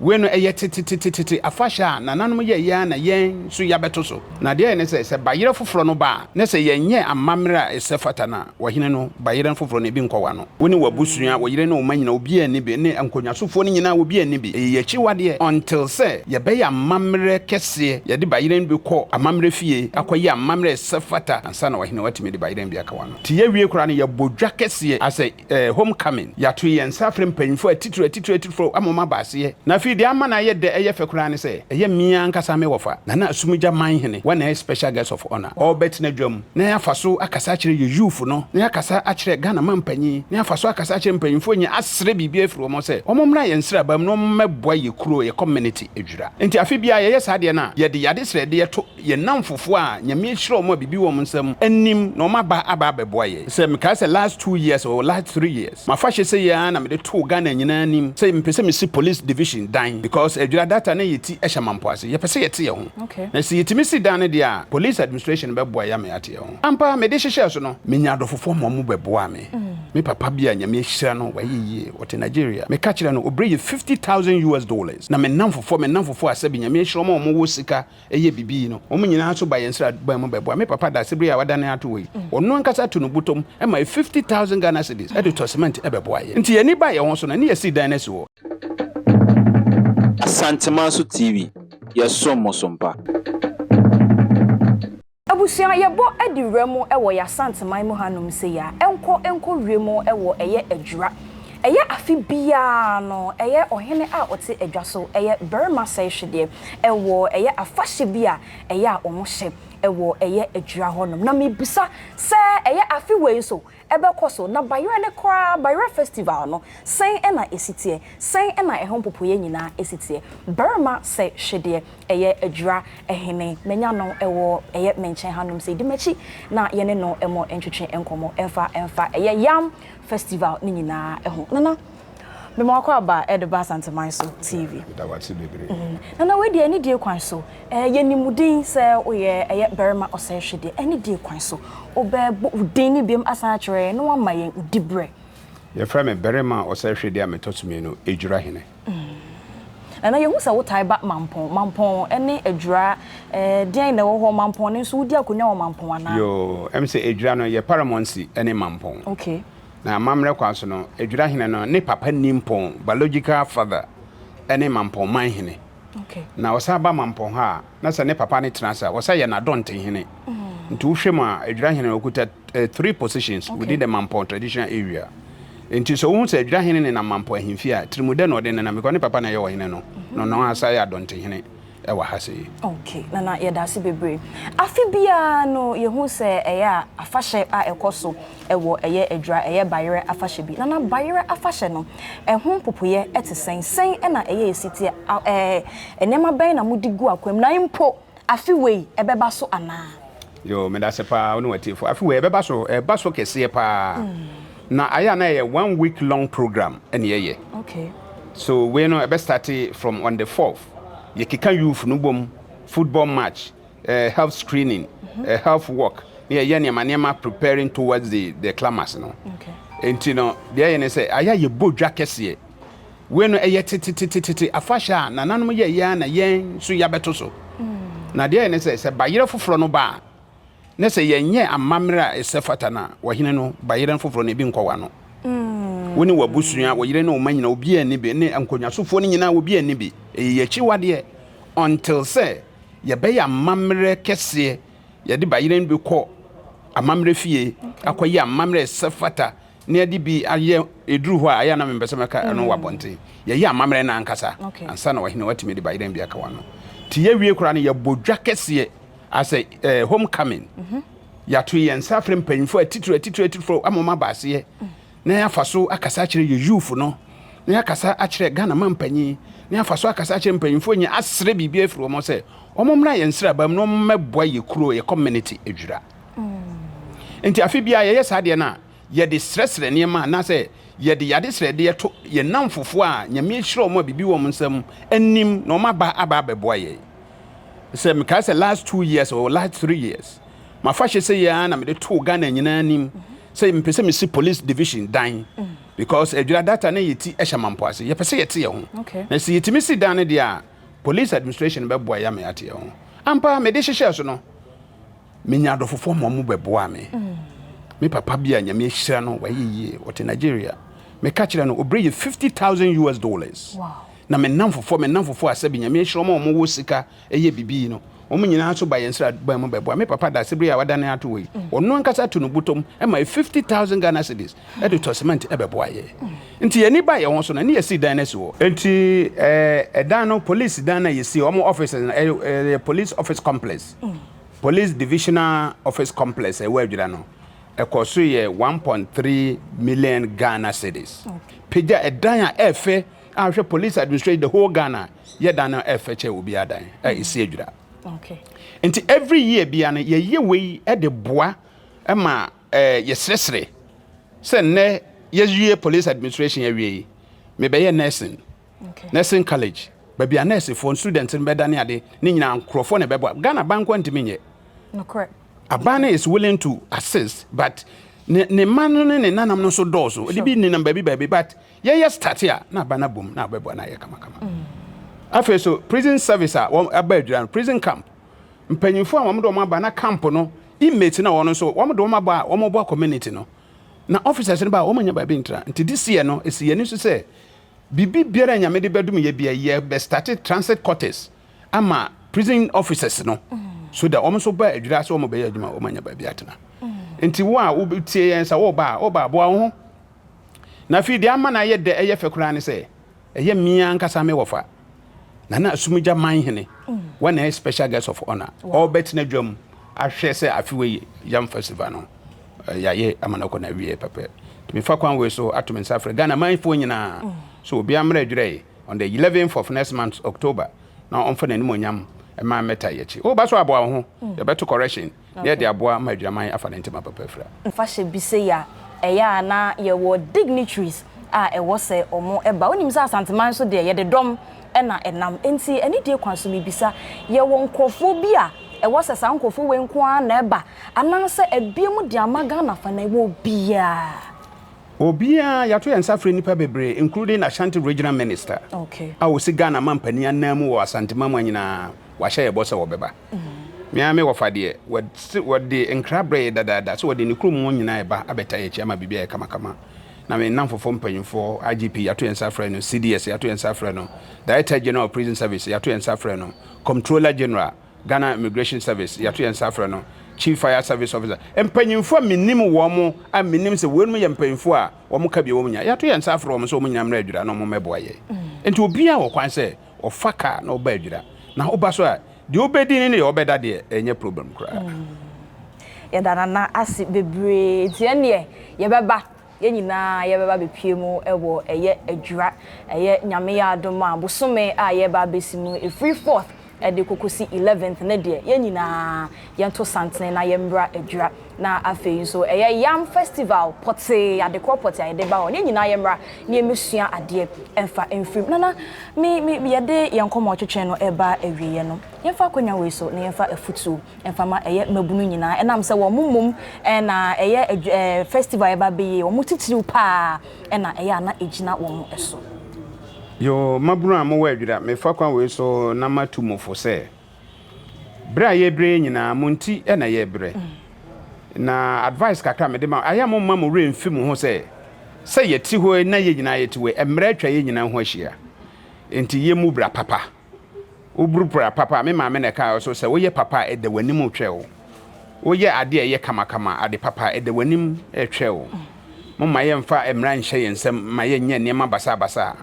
Wei no, ɛyɛ tetetetete afahyɛ a nananom yɛeɛ ara na yɛn nso yɛabɛto so. Na deɛ ɛyɛ ne sɛ, sɛ bayerɛ foforɔ no ba a, na sɛ yɛnyɛ amammerɛ a ɛsɛ fata no a, ɔhene no, bayerɛ foforɔ no, ebi nkɔ w'ano. Wo ne w'abusua, wo yere ne wo mma nyinaa, obiara nni bi, ne nkonnwasofoɔ no nyinaa, obiara nni bi. Ɛyɛ yɛn akyiwadeɛ until sɛ yɛbɛyɛ amammerɛ kɛseɛ, yɛde bayerɛ no bi kɔ amammerɛ fie akɔyɛ amammerɛ a ɛsɛ fata ansa na ɔhene watumi de bayerɛ no bi aka w'ano. Nti yɛwie koraa no, yɛbɔ dwa kɛseɛ asɛ. Eh, home coming. Yɛato yɛn nsa afrɛ mpanyimfo atitiriw atitiriw atitiriw ama wɔaba aseɛ. Na afei deɛ ama no ayɛ dɛ ɛyɛ fɛ koraa ne sɛ, ɛyɛ me ankasa me wɔfa, Nana Asumgya Manhene, wɔn na ɛyɛ special guest of honour. Ɔrebɛtena dwam na yɛafa so akasa akyerɛ yɛn youth no, na yɛakasa akyerɛ Ghana mampanyin, na yɛafa so akasa akyerɛ mpanyimfoɔ nyinaa asrɛ biribi afiri wɔn hɔ sɛ wɔmmra yɛn nsraban mu na wɔmmɛboa yɛn kuro, yɛn community adwira. Enti afe biara yɛyɛ saa adeɛ no a, yɛde yɛn adesrɛdeɛ to. Yɛn nnamfofoɔ a Nyame ahyira wɔn a biribi wɔ wɔn nsam anim na wɔn aba aba abɛboa yɛn. Sɛ mekae sɛ last 2 years or last 3 years m'afahyɛ sɛ yi ara na mede too Ghana nyinaa anim sɛ mepɛ sɛ mesi police division dan because Adwira data na yɛ ti hyɛ Mampo ase. Yɛpɛ sɛ yɛte yɛn ho. Na sɛ yɛtumi si dan no deɛ a, police administration bɛboa yɛn ama yɛate yɛn ho. Ampa mede hyehyɛɛ so no, menya adɔfofoɔ ma wɔn bɛboaa me. Me papa bi a Nyame ahyira no wayɛ yie, ɔte Nigeria. Meka kyerɛɛ no, ɔbrɛ yɛ US$50,000. Na me nnamfofoɔ, me nnamfofoɔ a sɛbi Nyame ahyira wɔn a wɔwɔ sika ɛyɛ biribi yi no, wɔn nyinaa nso ba yɛn nsraban mu bɛboa. Me papa da ase bere a wadane ato hɔ yi, ɔno ankasa to no bɔtɔm ma yɛ 50,000 Ghana cedis de tɔ cement bɛboa yɛn. Nti yɛn ani baa yɛn ho so no, ne yɛsii dan no asi hɔ. Asantemanso TV, yɛsom mo so mpa. Abusua, yɛbɔ adi wura mu wɔ yɛ Asanteman mu hanom sei a, ɛnkɔ nkɔ wie mu wɔ ɛyɛ Adwira. Ɛyɛ afe biara no, ɛyɛ ɔhene a ɔte adwa so, ɛyɛ barima sɛehwedeɛ, ɛwɔ ɛyɛ afahyɛ bi a ɛyɛ a wɔn hyɛ ɛwɔ ɛyɛ Adwira hɔnom. Na mebisa sɛ ɛyɛ afe wei nso ɛbɛkɔ so, na bayerɛ ne koraa, Bayerɛ Festival no, sɛn ɛna esi teɛ, sɛn ɛna ɛho mpopoeɛ nyinaa esi teɛ? Barima sɛehwedeɛ, ɛyɛ Adwira hene, manya no ɛwɔ ɛyɛ me nkyɛn hanom sɛ di m'akyi na yɛne no ɛmɔ ntwetwe nkɔmmɔ ɛmfa ɛmfa ɛyɛ Yam Festival ne nyinaa ɛho. Nana, mema wakɔ aba ɛde ba Asanteman so TV. Meda wase bebree. Nana, wei deɛ ɛne die kwan so, yɛnim wo din sɛ woyɛ ɛyɛ barima ɔsɛehwedeɛ. Ɛne die kwan so, wobɛbɔ wo din ne biom asan akyerɛ yɛn na wama yɛn wo diberɛ? Yɛfrɛ me barima ɔsɛehwedeɛ a metɔ so mmienu, Adwira hene. Nana, yɛhu sɛ wotae ba Mampɔn. Mampɔn ne Adwira, deɛn na ɛwɔ hɔ? Mampɔn ne nso wodi akonnwa wɔ Mampɔn anaa? Yoo, sɛ Adwira no yɛ paramountcy ne Mampɔn. Na amammerɛ kwan so no, Adwira hene no ne papa Nimpɔn, biological father, ne Mampɔn man hene. Na ɔsan ba Mampɔn ha a, na sɛ ne papa ne tena ase a, wɔsan yɛ n'adɔnten hene. Nti wohwɛ mu a, Adwira hene no ɔkuta three positions within the Mampɔn traditional area. Nti sɛ wohu sɛ Adwira hene nenam Mampɔn ahemfie a, tirimudɛ na ɔde nenam because ne papa na ɛyɛ ɔhene no, na ɔno asa yɛ adɔnten hene ɛwɔ ha sei. Okay, Nana, yɛda ase bebree. Afe biara no, yɛhu sɛ ɛyɛ a afahyɛ a ɛkɔ so ɛwɔ ɛyɛ Adwira, ɛyɛ bayerɛ afahyɛ bi. Nana, bayerɛ afahyɛ no, ɛho mpopoeɛ ɛte sɛn? Sɛn ɛna ɛyɛ esi teɛ? Nneɛma bɛn na mode gu akwan mu? Na mpo, afe wei ɛbɛba so anaa? Yo, meda ase paa wo ne w'atiefo. Afe wei ɛbɛba so, ɛba so kɛseɛ paa. Na ayɛ a na ɛyɛ one week long program ɛne yɛyɛ. So wei no ɛbɛ start from on the 4th. Yɛkeka youth no bom, football match, health screening, health walk, na yɛyɛ nneɛma nneɛma preparing towards the climax no. Nti no, deɛ ɛyɛ ne sɛ ayɛ a yɛbɔ dwa kɛseɛ. Wei no ɛyɛ tetetetete afahyɛ a nananom yɛeɛ ara na yɛn nso yɛabɛto so. Na deɛ ɛyɛ ne sɛ, sɛ bayerɛ foforɔ no ba a, na sɛ yɛnyɛ amammerɛ a ɛsɛ fata no a, ɔhene no, bayerɛ foforɔ no ebi nkɔ w'ano. Wo ne w'abusua, wo yere ne wo mma nyinaa, obiara nni bi, ne nkonnwasofoɔ no nyinaa, obiara nni bi. Ɛyɛ yɛn akyiwadeɛ until sɛ yɛbɛyɛ amammerɛ kɛseɛ, yɛde bayerɛ no bi kɔ amammerɛ fie akɔyɛ amammerɛ a ɛsɛ fata na yɛde bi ayɛ. Ɛduru hɔ a, ayɛ a na mempɛ sɛ mɛka ɛno wɔ abɔnten. Yɛyɛ amammerɛ no ankasa ansa na ɔhene watumi de bayerɛ no bi aka w'ano. Nti yɛwie koraa no, yɛbɔ dwa kɛseɛ asɛ home coming. Yɛato yɛn nsa afrɛ mpanyimfoɔ atitiriw atitiriw atitiriw ama wɔn aba aseɛ na yɛafa so akasa akyerɛ yɛ youth no, na yɛakasa akyerɛ Ghana mampanyin, na yɛafa so akasa akyerɛ mpanyimfoɔ nyinaa asrɛ biribi afiri wɔn sɛ wɔn mmra yɛn nsraban mu na wɔn mmɛboa yɛ kuro, yɛ community adwira. Nti afe biara yɛyɛ saa adeɛ no a, yɛde srɛsrɛ nneɛma anaasɛ yɛde yɛn adesrɛdeɛ to yɛn nnamfofoɔ a Nyame ahyira wɔn a biribi wɔ wɔn nsam anim na wɔn aba aba abɛboa yɛn. Sɛ mekae sɛ last 2 years or last 3 years, m'afahyɛ sɛ yi ara na mede too Ghana nyinaa anim. sɛ mepɛ sɛ mesi police division dan because Adwira data na yɛti hyɛ Mampo ase. Yɛpɛ sɛ yɛte yɛn ho. Na sɛ yɛtumi si dan no deɛ a, police administration bɛboa yɛ ama yɛate yɛn ho. Ampa mede hyehyɛɛ so no, menya adɔfofoɔ ma wɔn bɛboaa me. Me papa bi a Nyame ahyira no, wayɛ yie, ɔte Nigeria. Meka kyerɛ no, ɔbrɛ yɛ 50,000 US dollars. Na me nnamfofoɔ, me nnamfofoɔ a sɛbi Nyame ahyira wɔn a wɔwɔ sika yɛ biribi yi no, wɔn nyinaa nso ba yɛn nsraban mu bɛboa. Me papa Dasebere a wadane ato hɔ yi, ɔno ankasa to no bottom ma yɛ 50,000 Ghana cedis de tɔ cement bɛboa yɛn. Nti yɛn ani baa yɛn ho so no, ne yɛsii dan no asi hɔ. Nti ɛdan no, police dan no a yɛsii, wɔn offices no, ɛyɛ police office complex, police divisional office complex a ɛwɔ Adwira no, ɛkɔ so yɛ 1.3 million Ghana cedis. Pagya ɛdan a ɛɛfɛ a hwɛ police administration the whole Ghana yɛ dan no ɛfɛ kyɛ obiara dan a ɛsi Adwira. Nti every year bia no yɛyɛ wei de boa ma yɛsrɛsrɛ sɛ nnɛ yɛwie police administration awie yi, mebɛyɛ nursing, nursing college, baabi a nursefoɔ students no bɛda ne ade ne nyinaa nkurɔfoɔ na ɛbɛboa. Ghana aban nko ntumi nyɛ. Aban no is willing to assist, but ne ne mma no ne ne nanam no nso dɔɔso. Ɔde bi nenam baabi baabi, but yɛyɛ start a na aban no abom na abɛboa na ayɛ kamakama. Afei so prison service a wɔn aba Adwira no, prison camp mpanyinfoɔ a wɔn de wɔn aba na camp no inmates na wɔn nso wɔn de wɔn aba a wɔn boa community no, na officers no ba a wɔn anya baabi ntra. Nti this year no esi yɛn ani so sɛ biribi biara a Nyame de bɛdom yɛ bia yɛ bɛ start transit quarters ama prison officers no so that wɔn nso ba Adwira sɛ wɔn bɛyɛ adwuma, wɔn anya baabi atena. Nti wo a wotie yɛn sɛ wɔba a wɔba aboa wo ho. Na afei deɛ ama no ayɛ dɛ ɛyɛ fɛ koraa ne sɛ ɛyɛ mmea ankasa me wɔfa Nana Asumgya Manhene wɔn na ɛyɛ special guest of honor, ɔrebɛtena dwam ahwɛ sɛ afe wei yam festival no yɛayɛ ama no akɔ na awie pɛpɛ. Nti mefa kwan wei so ato me nsa afrɛ Ghana manfoɔ nyinaa so obiara mmra Adwira yi on the 11th of next month, October, na ɔmfa n'animonyam mma mmɛta yɛn akyi. Woba so aboa wo ho, yɛbɛto correction na yɛde aboa ma Adwiraman afa ne ntoma papa afira. Fahyɛ bi sei a, ɛyɛ a na yɛwɔ dignitaries a ɛwɔ sɛ wɔn ba. Wonim sɛ Asanteman nso deɛ yɛde dɔm na ɛnam. Enti anidie kwan so mebisa, yɛwɔ nkorɔfoɔ bi a ɛwɔ sɛ saa nkorɔfoɔ wei nko ara na ɛba anaasɛ abue mu de ama Ghana fa na ɛwɔ obiara? Obiara, yɛato yɛn nsa afrɛ nnipa bebree including Ashanti Regional Minister a ɔsi Ghana mampanin ananmu wɔ Asanteman mu ha nyinaa, wahyɛ yɛn bɔ sɛ ɔbɛba. Me ara me wɔfa deɛ, wɔde nkra brɛɛ yɛn dadaada sɛ wɔde ne kurom hɔ nyinaa reba abɛtaa yɛn akyi ama biribi ayɛ kamakama. Na me nnamfofoɔ mpanyimfoɔ, IGP, yɛato yɛn nsa afrɛ no, CDS, yɛato yɛn nsa afrɛ no, Director General of Prison Service, yɛato yɛn nsa afrɛ no, Comptroller General, Ghana Immigration Service, yɛato yɛn nsa afrɛ no, Chief Fire Service Officer, mpanyimfoɔ a mennim wɔn a mennim sɛ weinom yɛ mpanyimfoɔ a wɔka bi a wɔn nyinaa, yɛato yɛn nsa afrɛ wɔn sɛ wɔn nyinaa mmra Adwira na wɔmmɛboa yɛn. Enti obiara wɔ kwan sɛ ɔfa kaa na ɔba Adwira. Na woba so a, deɛ wobɛdi ne deɛ wobɛda deɛ, ɛnyɛ problem koraa. Yɛda Nana ase bebree. Nti ɛnneɛ yɛbɛba, yɛn nyinaa yɛbɛba abɛpue mu wɔ ɛyɛ Adwira, ɛyɛ Nyame yɛ adom a, bosome a yɛreba abɛsi mu, ɛfiri fourth de kɔkɔsi eleventh no deɛ, yɛn nyinaa yɛnto santene na yɛmmra Adwira. Na afei nso ɛyɛ Yam Festival pɔtee, adekorɔ pɔtee a yɛde ba hɔ no, yɛn nyinaa yɛmmra na yɛmmɛsua adeɛ mfa mfiri mu. Nana, me, me, yɛde yɛn nkɔmmɔ twetwe no reba awieeɛ no, yɛmfa akwannya wei so na yɛmfa afutuo mfa ma ɛyɛ mmabunu nyinaa, ɛnam sɛ wɔn mmom na ɛyɛ festival a yɛba abɛyɛ yi, wɔn titiriw pa ara na ɛyɛ a na ɛgyina wɔn so. Yoo, mmabunu a mowɔ Adwira, mefa kwan wei so na matu mo fo sɛ, berɛ a yɛrebrɛ yi nyinaa, mo nti na yɛrebrɛ. Na advice kakra a mede ma, ayɛ a momma mo werɛ mfi mo ho sɛ, sɛ yɛte hɔ yi na yɛn nyinaa yɛte hɔ yi, mmerɛ atwa yɛn nyinaa ho ahyia. Enti yɛmmu bra papa. Woburu bra papa a, me maame na ɛkaa so sɛ woyɛ papa a, ɛda w'anim retwɛn wo. Woyɛ ade a ɛyɛ kamakama, ade papa a, ɛda w'anim retwɛn wo. Momma yɛmfa mmara nhyɛ yɛn nsam mma yɛnyɛ nneɛma basabasa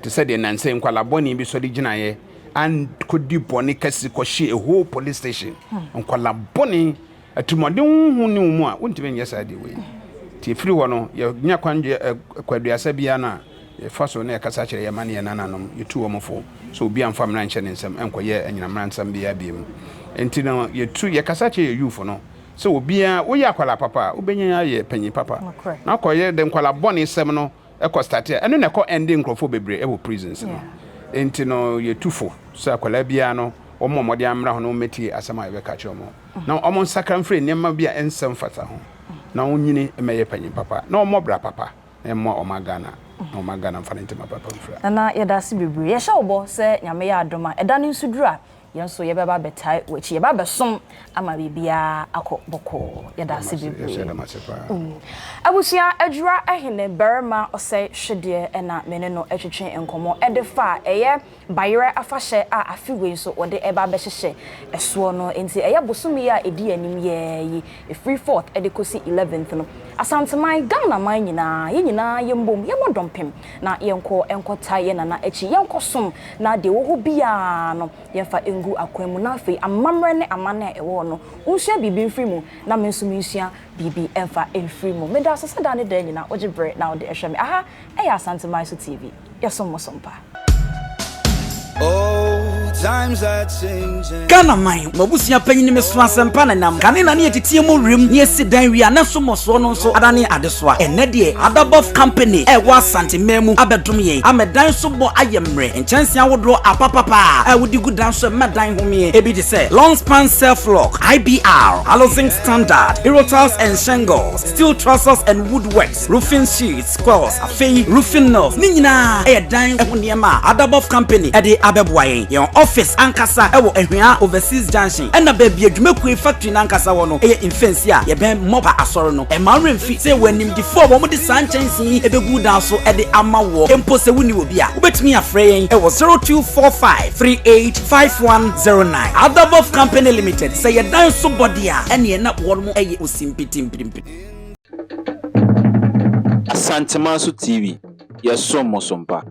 te sɛ deɛ nnansa yi nkwadaa bɔne bi sɔre gyinaeɛ ankɔdi bɔne kɛse kɔhye a whole police station. Nkwadaa bɔne Atirimuɔden honhom nni wo mu a, wontumi nyɛ saa adeɛ wei. Nti ɛfiri hɔ no, yɛnya kwan kwaduasa biara no a, yɛfa so na yɛkasa kyerɛ yɛn mma ne yɛn nananom, yɛtu wɔn fo sɛ obiara mfa mmara nhyɛ ne nsam nkɔyɛ anyinam mmara nsɛm biara bio. Nti no, yɛtu, yɛkasa kyerɛ yɛn youth no sɛ obiara, woyɛ akwadaa papa a, wobɛnyin ayɛ panyin papa. Na kɔyɛ de nkwadaa bɔne sɛm no kɔ starte a, ɛno na ɛkɔ ɛnde nkurɔfoɔ bebree wɔ prisons no. Nti no, yɛtu fo sɛ akwadaa biara no, wɔmmɔ mmɔden ammra ho na wɔmmɛtie asɛm a yɛbɛka akyerɛ wɔn. Na wɔnsakra mfiri nneɛma bi a ɛnsɛ mfata ho. Na ɔnyini mmɛyɛ panyin papa na ɔmmɔ bra papa na ɛmmoa ɔman Ghana na ɔman Ghana mfa ne ntoma papa mfira. Nana yɛda ase bebree. Yɛhyɛ wo bɔ sɛ Nyame yɛ adom a ɛda no nso duru a yɛn nso yɛbɛba abɛtae w'akyi. Yɛba abɛsom ama biribiara akɔ bɔkɔɔ. Yɛda ase bebree. Yɛda mo ase paa. Abusua Adwira Hene Barima Ɔsɛe Hwedeɛ na me ne no twetwe nkɔmmɔ de fa ɛyɛ Bayerɛ afahyɛ a afe wei nso wɔde reba abɛhyehyɛ soɔ no nti ɛyɛ bosome yi a ɛdi anim yɛɛ yi, ɛfiri fourth de kɔsi eleventh no, Asanteman, Ghanaman nyinaa, yɛn nyinaa yɛmbom, yɛmmɔ dɔmpem na yɛnkɔ nkɔtae yɛn Nana akyi, yɛnkɔsom na deɛ ɛwɔ hɔ biara no yɛmfa ngu akwan mu na afei amammerɛ ne amanne a ɛwɔ hɔ no, wonsua biribi mfiri mu na me nso mensua biribi mfa mfiri mu. Meda ase sɛ daa ne daa nyinaa wogye berɛ na wode hwɛ me. Aha ɛyɛ Asanteman so TV. Yɛsom mo som pa. Ghana man, m'abusua panyin me so asɛmpa na nam. Kane na ne yɛteteɛ mu werem ne yɛsi dan wie a na so mmɔsoɔ no nso adane adesoa. Ɛnnɛ deɛ Adabɔf Company a ɛwɔ Asante man mu abɛdom yɛn ama dan so bɔ ayɛ mmerɛ. Nkyɛnsee ahodoɔ apapapa a wode gu dan so ɛma dan homeɛ. Ebi te sɛ Long Span Self Lock, IBR, Alozinc Standard, Hero Tiles and Shingles, Steel Trusses and Woodworks, Roofing Sheets, Squirrels, afei roofing nails, ne nyinaa yɛ dan ho nneɛma a Adabɔf Company de abɛboa yɛn. Yɛn office ankasa wɔ Ahwea Overseas Junction, ɛna baabi a dwumakuo yi factory no ankasa wɔ no yɛ Mfɛnsi a yɛbɛn Mopa Asɔre no. Mma wo werɛ mfi sɛ yɛwɔ animdefoɔ a wɔde saa nkyɛnsee yi bɛgu wo dan so de ama woɔ. Mpo sɛ wonni obi a, wobɛtumi afrɛ yɛn wɔ 0245 385109. Adabɔf Company Limited, sɛ yɛ dan so bɔ deɛ a, ɛneɛ na wɔn yɛ osimpitimpirimpiri. Asantemanso TV, yɛsom mo so mpa.